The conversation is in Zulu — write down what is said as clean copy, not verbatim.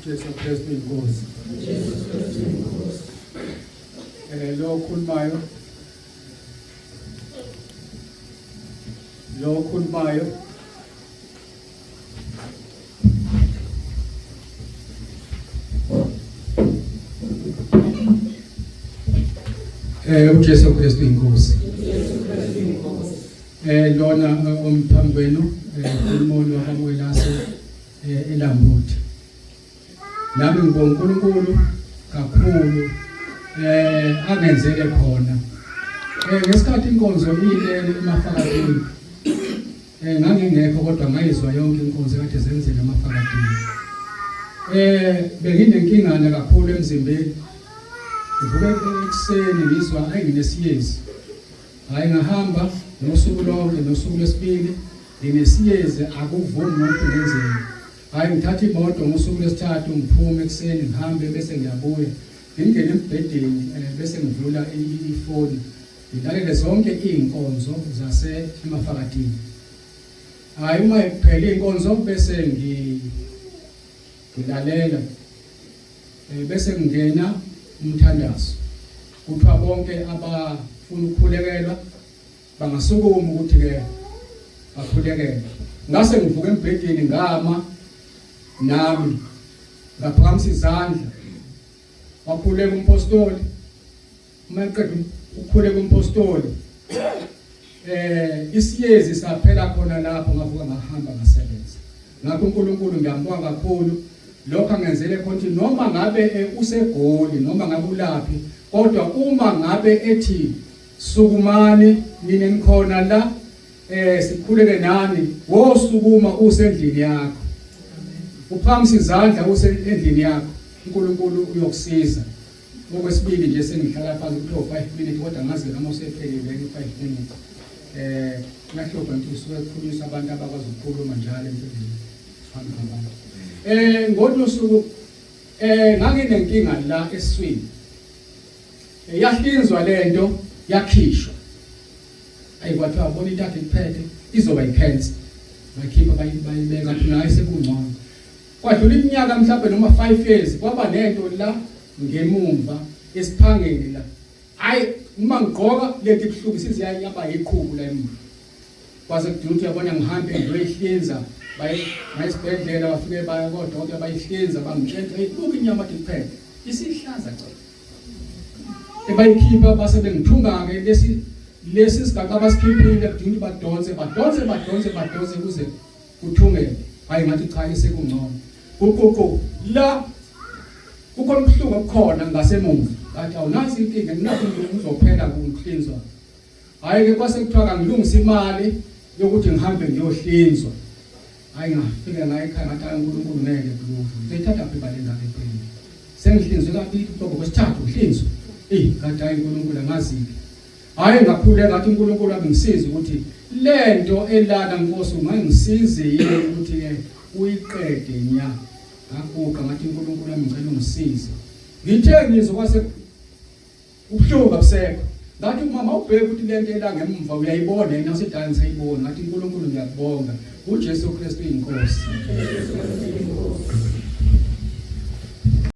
uJesu Kristu inkosi. Jesu Kristu inkosi. Lo okhulumayo lo okhulumayo uJesu Kristu inkosi. Jesu Kristu inkosi. Lona omphambi kwenu uMoli wakwaMwelase eLambuthi. Nami ngibonga uNkulunkulu kakhulu angenzele khona. Ngesikhathi inkonzo ilele emafakadini ngangingekho kodwa ngayizwa yonke inkonzo kade zenzeka emafakadini. Benginenkingana kakhulu emzimbeni. Ngivuke ekuseni ngizwa ayi nginesiyezi. Hayi ngahamba nosuku lonke nosuku lwesibili nginesiyezi akuvumi nokuthi ngenzeni. Hayi ngithatha imoto ngosuku lwesithathu ngiphume ekuseni ngihambe bese ngiyabuya. Ngingene embhedeni bese ngivula ifoni ngilalele zonke izinkonzo zase emafakadini. Hayi uma kuphela inkonzo bese ngilalela bese ngingena umthandazo. Kuthiwa bonke abafuna ukukhulekelwa bangasukuma ukuthi ke bakhulekele. Ngase ngivuka embhedeni ngama nami ngaphakamisa izandla wakhuleka umpostoli. Uma eqeda ukukhuleka umpostoli isiyezi saphela khona lapho, ngavuka ngahamba ngasebenza. Ngakho uNkulunkulu ngiyambonga kakhulu lokho angenzele khona ukuthi noma ngabe useGoli noma ngabe ulaphi, kodwa uma ngabe ethi sukumani nina nikhona la sikhuleke nani, wosukuma usendlini yakho, uphakamisa izandla usendlini yakho, uNkulunkulu uyokusiza. Okwesibili nje sengihlala phansi kuthiwa 5 minutes, kodwa ngazi noma usephelile 5 minutes. Kuyahlupha nje usuke kukhulunyiswa abantu abakwazi ukukhuluma njalo empilweni phambi kwabantu. Ngolunye usuku nganginenkinga la esiswini. Yahlinzwa lento yakhishwa. Ayi kwathiwa bona into akhe iphethe izoba icancer. Bakhipha bayibeka naye sekungcono. Kwadlula iminyaka mhlawumbe noma 5 years kwaba nento la ngemumva esiphangeni la. Hayi uma ngigqoka lento ibuhlungu isiziyaba yiqhubu la emuva. Kwaze kudinga ukuthi uyabona ngihambe ngiyoyihlinza baye ngayisibhedlela bafike baya kodokotela bayihlinza bangitshela hey buka inyama athi kuphela isihlaza cha. Ebayikhipha base bengithunga ke lesi sigaqa abasikhiphile kudinga ukuthi badonse badonse badonse badonse kuze kuthungeke. Hayi ngathi cha isekungcono. Guququ la kukhona ubuhlungu obukhona ngasemuva. Ngathi awunasi inkinga ngilokhu ngizophela ngokuhlinzwa. Hayi ke kwase kuthiwa kangilungise imali yokuthi ngihambe ngiyohlinzwa. Hayi ngafika ngaye ekhaya ngathi hayi uNkulunkulu ngeke kulunge. Ngithatha phi imali engaka empeleni. Sengihlinzwe kabili uqobo kwesithathu ngihlinzwe. Eh ngathi hayi uNkulunkulu angazi-ke. Hayi ngakhuleka ngathi uNkulunkulu angisize ukuthi lento elana Nkosi ungangisize yini ukuthi ke uyiqede nya. Ngaguqa ngathi uNkulunkulu angicela ungisize. Ngithe ngizwe kwase ubuhlungu abusekho. Ngathi umama ubheke ukuthi lento ela ngemva uyayibona yena usedala ngisayibona. Ngathi uNkulunkulu ngiyakubonga. uJesu Kristu inkosi.